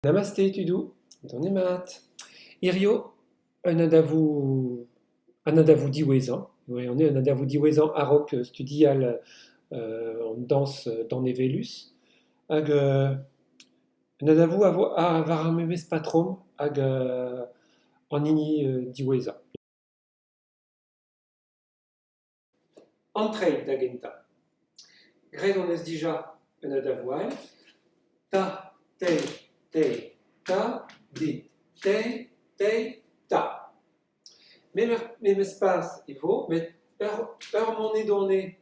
Namaste tudoù, donemat. Hirio un adavoù an adavoù diwezhañ. Gwirionez an adavoù diwezhañ a-raok studial an dañs danevellus. Hag un adavoù a vo war ar memes patrom hag an hini diwezhañ. An treid da gentañ. Graet hon eus dija un adavoù all. Ta, teil, teil, ta, dit, teil, teil, ta. Memes paz e vo met ur monedone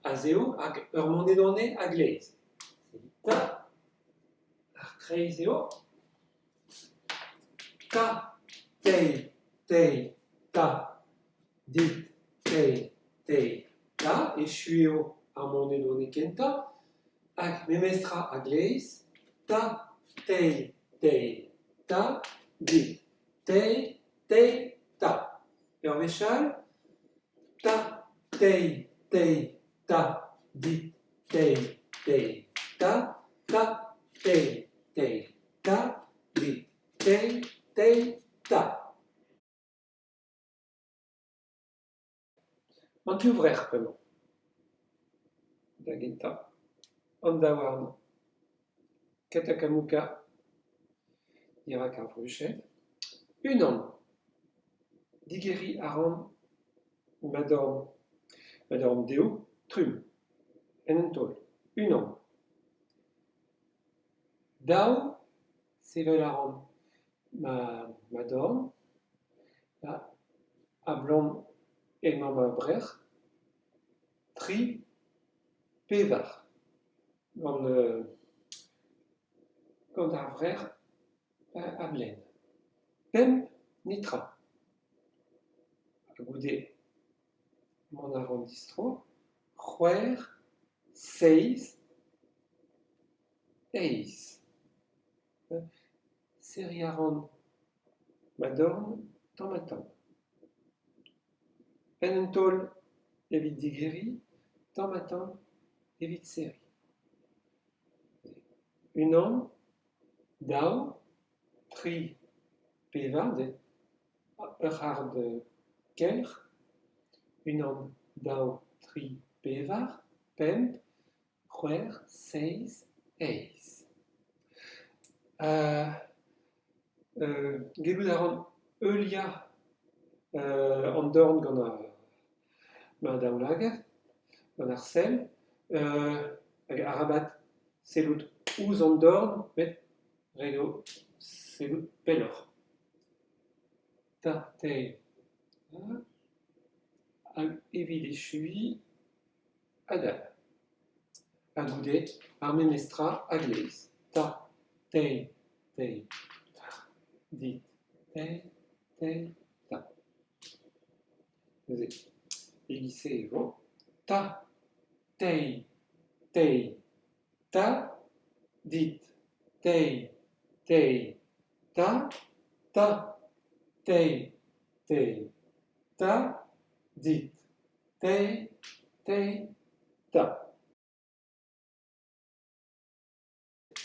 a-zehou hag ur monedone a-gleiz. Ta, ar c'hreiz eo. Ta, teil, teil, ta, dit, teil, teil, ta. Echu eo ar monedone kentañ. Hag memestra a-gleiz. Ta, teil, teil, ta, dit, teil, teil, ta. Ur wech all. Ta, teil, teil, ta, dit, teil, teil, ta, ta, teil, teil, ta, dit, teil, teil, ta. An divrec'h bremañ. Da gentañ, an daouarn. Katakamuka dirak ar bruched. Unan. Digeriñ a ran ma dorn. Ma dorn dehou, trumm. En un taol. Unan. Daou. Sevel a ran ma dorn. A-blom emañ ma brec'h. Tri. Pevar. Gant gant ar vrec'h a-blaen. Pemp netra. Ha goude mont a ran distro. C'hwec'h, seizh, eizh. Serriñ a ran ma dorn tamm-ha-tamm. En un taol evit digeriñ, tamm-ha-tamm evit serriñ. Unan, daou, tri, pevar, ur c'hard kelc'h. Unan, daou, tri, pevar, pemp, c'hwec'h, seizh, eizh. Gellout a ran heuliañ an dorn gant ma daoulagad, gant ar sell. Hag arabat sellout ouzh an dorn met ret eo sellout pelloc'h. Ta, teir hag evit echuiñ adal. Ha goude ar memes tra a-gleiz. Ta, teir, teir, ta, dit, teir, teir, ta. Neuze, e-giz-se e vo. Ta, teir, teir, ta, dit, teir, teir, ta, ta, teir, teir, ta, dit, teir, teir, ta.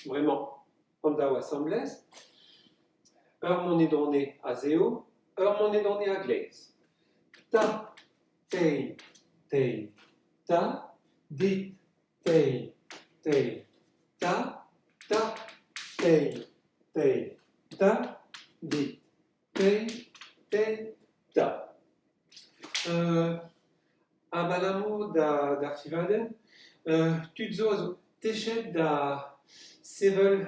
Bremañ, an daou asambles. Ur monedone a-zehou, ur monedone a-gleiz. Ta, teir, teir, ta, dit, teir, teir, ta, ta, teir, teir, ta, dit, teir, teir, ta. Abalamour d'ar fivadenn, tud zo a zo techet da sevel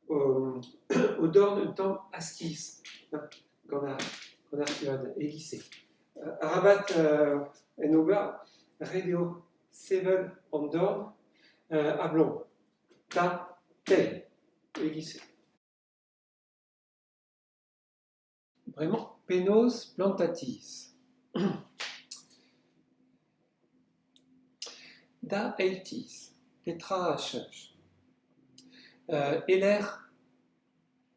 o dorn un tamm a-skizh gant ar fivadenn e-giz-se. Arabat en ober, ret eo sevel an dorn a-blom, ta, teir, e-giz-se. Bremañ penaos plantañ tizh ? Da eil tizh, petra a cheñch ? E-lec'h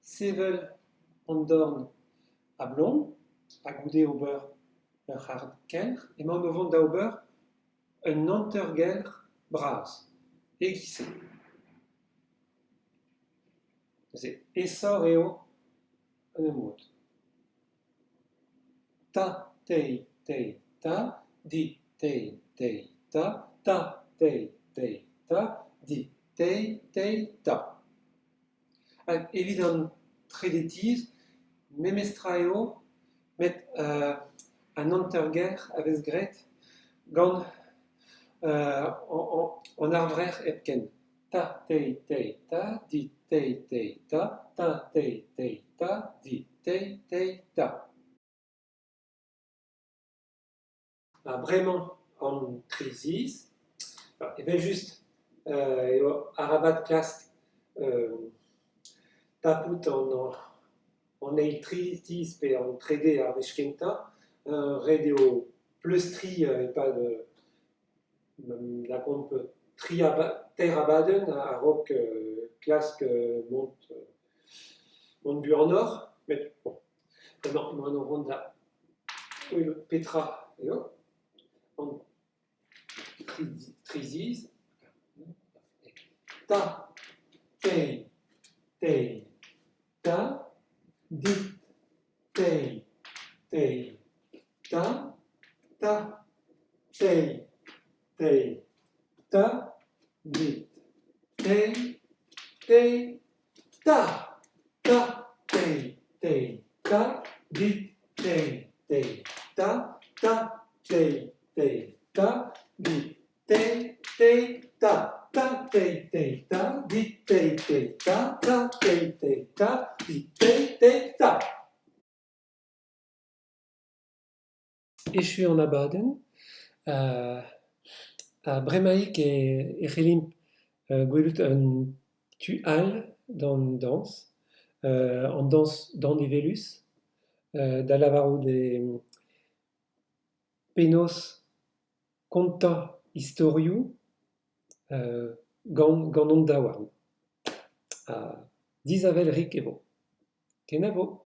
sevel an dorn a-blom ha goude ober ur c'hard kelc'h emaon o vont da ober un hantergelc'h bras, e-giz-se. Neuze aesoc'h eo en ur mod. Ta, teil, teil, ta, di, teil, teil, ta, ta, teil, teil, ta, di, teil, teil, ta. Hag evit an trede tizh, memes tra eo met an hantergelc'h a vez graet gant an arvrec'h hepken. Ta, teil, teil, ta, di, teil, teil, ta, ta, teil, teil, ta, di, teil, teil, ta. Ha bremañ an tri zizh. Evel-just eo arabat klask tapout an eil tri tizh pe an trede ar wech kentañ. Ret eo pleustriñ e-pad lakaomp teir abadenn a-raok klask mont buanoc'h met bon. Bremañ emaon o vont da welout petra eo an tri zizh. Ta, teil, teil, ta, dit, teil, teil, ta, ta, teil, teil, ta, dit, teil, teil, ta, ta, teil, teil, ta, dit, teil, teil, ta, ta, teil, teil, ta, dit, teil, teil, ta, ta, teil, teil, ta, dit, teil, teil, ta, ta, teil, teil, ta, dit, teil, teil, ta. Echu an abadenn ha bremaik e c'hellimp gwelout un tu all d'an dañs, an dañs danevellus, da lavarout eo penaos kontañ istorioù gant hon daouarn. Ha disheñvel-rik e vo. Kenavo !